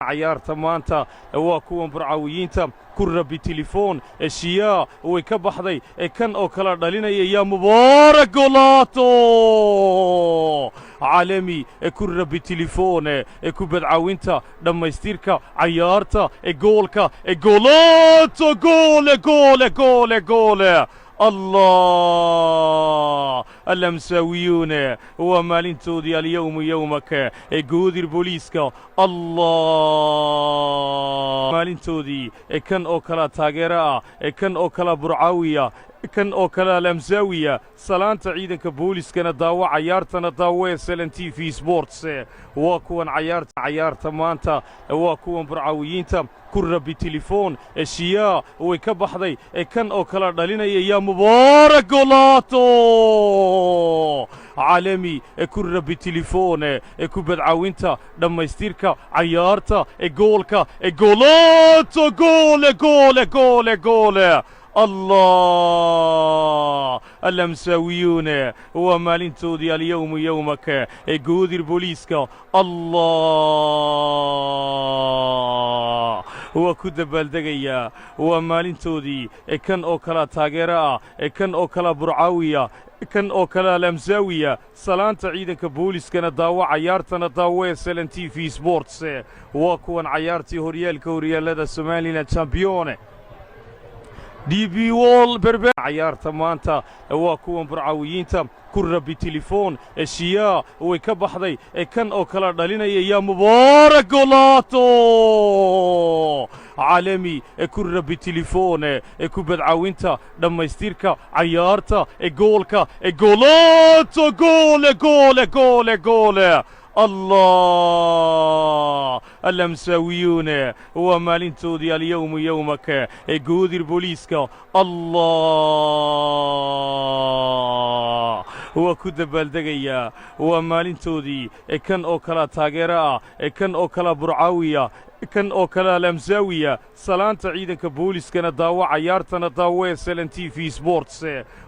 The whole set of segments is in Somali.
Cayaarta maanta waa kuwan Burcaawiyiinta ku rabbi telefoon Eshiyaa way ka baxday ee kan oo kala dhalinaya. Yaa Mubaarak, golato caalami ku rabbi telefoon ee kubad caawinta dhammaystirka cayaarta ee goolka ee golato, goole, goole, goole, goole! Allah, alamsaawiyuun waa maalintoodii. Alyawmu yowmaka ee Goodir Booliiska. Allah, maalintoodii ee kan oo kala taageero ah ee kan oo kala Burcaawiya, kan oo kale Alamsaawiya. Salaanta ciidanka booliskana daawo, cayaartana daawo. SLN TV Sports waa kuwan cayaarta. Cayaarta maanta waa kuwan Burcaawiyiinta ku rabbi telefoon Eshiyaa way ka baxday ee kan oo kala dhalinaya. Yaa Mubaarak, golato caalami ku rabbi telefoon ee kubad caawinta dhammaystirka cayaarta ee goolka ee golato, goole, goole, goole, goole! Allah, alamsaawiyuun waa maalintoodii. Alyawmu yowmaka ee Goodir Booliiska. Allah, waa ku dabaaldegayaa. Waa maalintoodii ee kan oo kala taageero ah ee kan oo kala Burcaawiya, kan oo kale Alamsaawiya. Salaanta ciidanka booliskana daawo, cayaartana daawo. SLN TV Sports waa kuwan cayaartii horyaalka horyaalada Somaliland Champion DP World Berber. Cayaarta maanta waa kuwan Burcaawiyiinta ku rabbi telefoon Eshiyaa way ka baxday ee kan oo kala dhalinaya. Yaa Mubaarak, golato caalami ku rabbi telefoon ee kubad caawinta dhammaystirka cayaarta ee goolka ee golato, goole, goole, goole, goole! Allah, alamsaawiyuun waa maalintoodii. Alyawmu yowmaka ee Goodir Booliiska. Allah, waa ku dabaaldegayaa. Waa maalintoodii ee kan oo kala taageero ah ee kan oo kala Burcaawiya, kan oo kale Alamsaawiya. Salaanta ciidanka booliskana daawo, cayaartana daawo. SLN TV Sports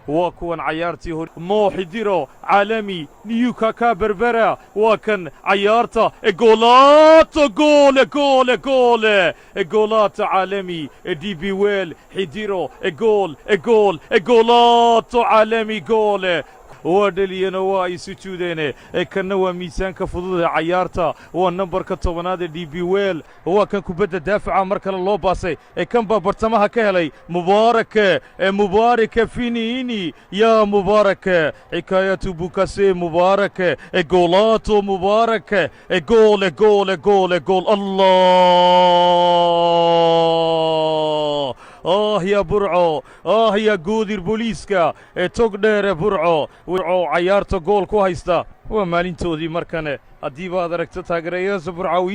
waa kuwan cayaartii hor mooxidiro caalami niyukaka Berbera. Waa kan cayaarta e goolaato, goole, goole, goole, e goolaato caalami e DP World xidiro e gool, e gool, e goolaato caalami, goole! Waa dhaliyeenoo waa ay sujuudeene. Ee kanna waa miisaanka fudud ee cayaarta, waa nambarka 10aad ee DP World. Waa kan kubadda daafaca mar kale loo baasay ee kan baa bartamaha ka helay Mubaarake ee Mubaarake Finini. Yaa Mubaarake, xikaayatu bukase Mubaarake ee goolaato Mubaarake ee goole, goole, goole, gool! Allah, ah ya Burco, ah ya Goodir Booliiska ee tog dheere Burco oo cayaarta gool ku haysta. Waa maalintoodii markane haddiiba aad aragto taageerayaasha Burcaawiya.